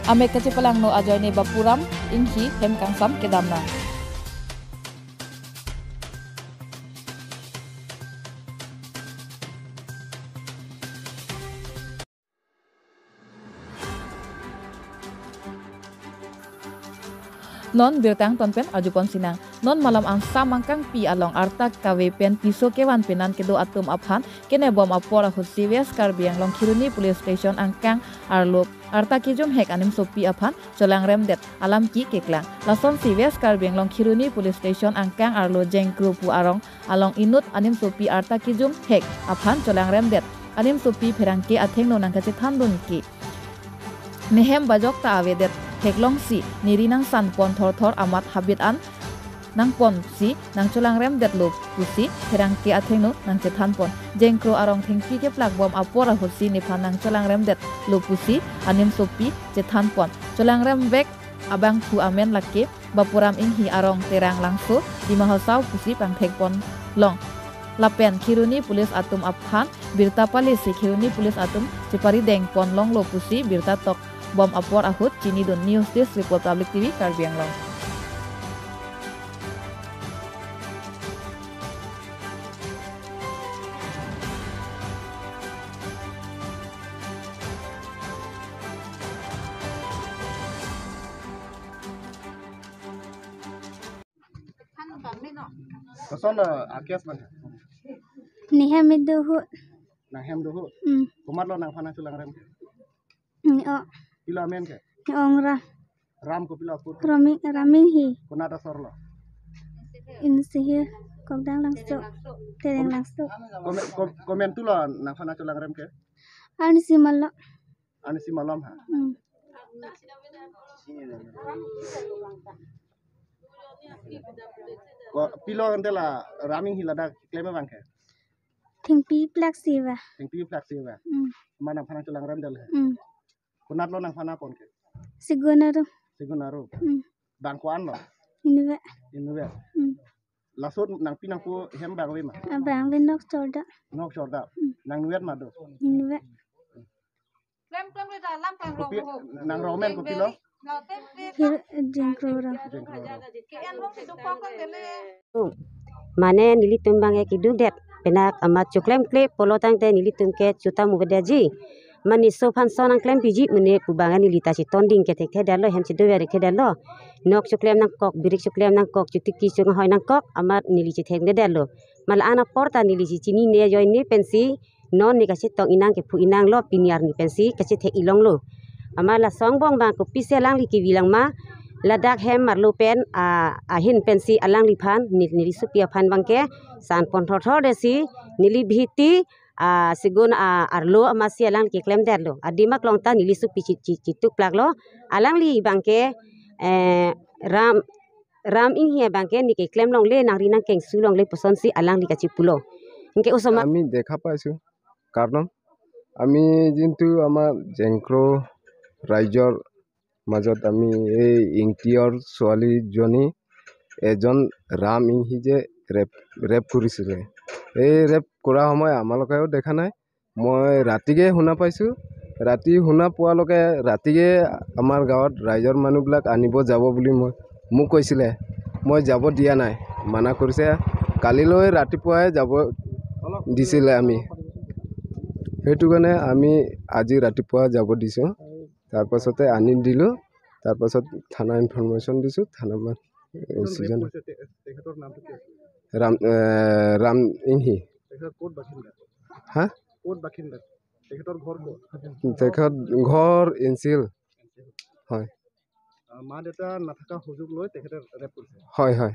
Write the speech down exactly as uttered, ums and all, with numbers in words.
Amek kachepalangno ajoine Bapuram Inghi hem kangsam kedam nang. Non birta angton pen arjupon sinang. Non malom angsam angkangpi along arta kave pen piso kevan penan kedo atum aphan kenebom apor ahutsi West Karbi Anglong Kheroni Police Station angkang arlo arta kejum hek animsopi aphan cholangremdet alam ke keklang. Lasonsi West Karbi Anglong Kheroni Police Station angkang arlo Jengkro pu arong along inut animsopi arta kejum hek aphan cholangremdet animsopi pherangke athengno nangkachethandun ke nehem bajok ta avedet, theklongsi neri nangsanpon thorthor amat habit an nangponsi nangcholangremdetlo pusi pherangke athengno nangchethanpon. Jengkro arong thengpi keplakbom apor ahutsi nephan nangcholangremdetlo pusi animsopi chethanpon. Cholangremvek abangphu amen lake Bapuram Inghi arong Terang Langso, Dima Hasao pusi pangthekpon long. Lapen Kheroni Police atum aphan birta palisi Kheroni Police atum cheparidengpon longlo pusi birta tokbom apor ahut chinidun. News Desk Report, Public T V Karbi Anglong. Koson, eh, a-case abang? Nehem kedo ahut. Nanghem do ahut? Hmm. Komatlo nangphan nangcholangrem? Hmm, oh. Pilo amen ke? Ong Ra. Ram kopilo apor? Rami, Ram Inghi. Konat asor lo? Inghi, Kokdang Langso. Terang Langso. Komen, kom-, komentulo nangphan nangcholangrem ke? Arnisi malom. Arnisi malom ha? Hmm. Ko pilo ante la Ram Inghi ladak klem abang ke? Thengpi plak si ave. Thengpi plak si ave. Hmm. Amat nangphan nangcholangremdetlo he. Hmm. Konatlo nangphan nangpon ke? Segun arum. Segun arum. Hmm. Bang ko-an lo? Inutvet. Inutvet. Hmm. Laso nangpi nangpo hem bang ave ma? Ah, bang ave, nok chorda. Nok chorda. Hmm. Nang inutvet ma do? Inutvet. Klem klem le da lam klem. Kopi, rong ho. Nang rong amen kopilo? Hir Jengkro arong. Jengkro arong. Ke en rong si dukong kang dele. Mane nelitum abang ke keduk det. Penang amat choklemkle pulo tangte nelitum ke chuta mu bedetji. Mane laso aphan son nangklempiji mane pu abang neli ta chetonding ke thekthedetlo, hem chedover thekthedetlo. Nok choklem nangkok, birik choklem nangkok, chotiki chonghoi nangkok, amat neli chethekthedetlo. Ma la-an apor ta neli si chinine ajoine pensi non ne kachetong inang kephu inanglo, pini arni pensi kachethek-i longlo. Amat laso angbong abang kopisi alangli kevi lang ma, ladak hem arlo pen, ah, ahin pensi alangliphan, ne-, neli sopi aphan abang ke sanpon thorthor detsi, neli bihiti, ah, segun, ah, arlo amatsi alangli keklemdetlo. Adim aklong ta neli sopi chi-, chi-, chituk plaklo. Alangli abang ke, eh, Ram, Ram Inghi abang ke ne keklem longle, nangri nangkengsu longle pusonsi alangli kachipulo. Anke osomar আমি দেখা পাইছো। কাৰণ আমি যোনটো আমাৰ জেংক্ৰ ৰাইজৰ মাজত আমি এই ইংতিয়ৰ ছোৱালীজনী এজন ৰাম ইংহি যে ৰেপ, ৰেপ কৰিছিলে, এই ৰেপ কৰা সময় আমালোকেও দেখা নাই। মই ৰাতিকে শুনা পাইছোঁ। ৰাতি শুনা পোৱালৈকে ৰাতিকে আমাৰ গাঁৱত ৰাইজৰ মানুহবিলাক আনিব যাব বুলি মই, মোক কৈছিলে। মই যাব দিয়া নাই, মানা কৰিছে। কালিলৈ ৰাতিপুৱাই যাব দিছিলে আমি। সেইটো কাৰণে আমি আজি ৰাতিপুৱা যাব দিছোঁ। তাৰ পাছতে আনি দিলোঁ। তাৰ পাছত থানা ইনফৰমেশ্যন দিছোঁ। থানা মা-, কোন ৰেপ চিজন কৰিছে? তে-, তেখেতৰ নামটো কি আছিলে? ৰাম, এ, ৰাম ইংহি। তেখেত ক'ত বাসিন্দা? হা? ক'ত বাসিন্দা? তেখেতৰ ঘৰ ক'ত? তেখেত ঘৰ ইনচিল। হয়। আহ, মা দেউতা নাথাকা সুযোগ লৈ তেখেতে ৰেপ কৰিছে। হয়, হয়।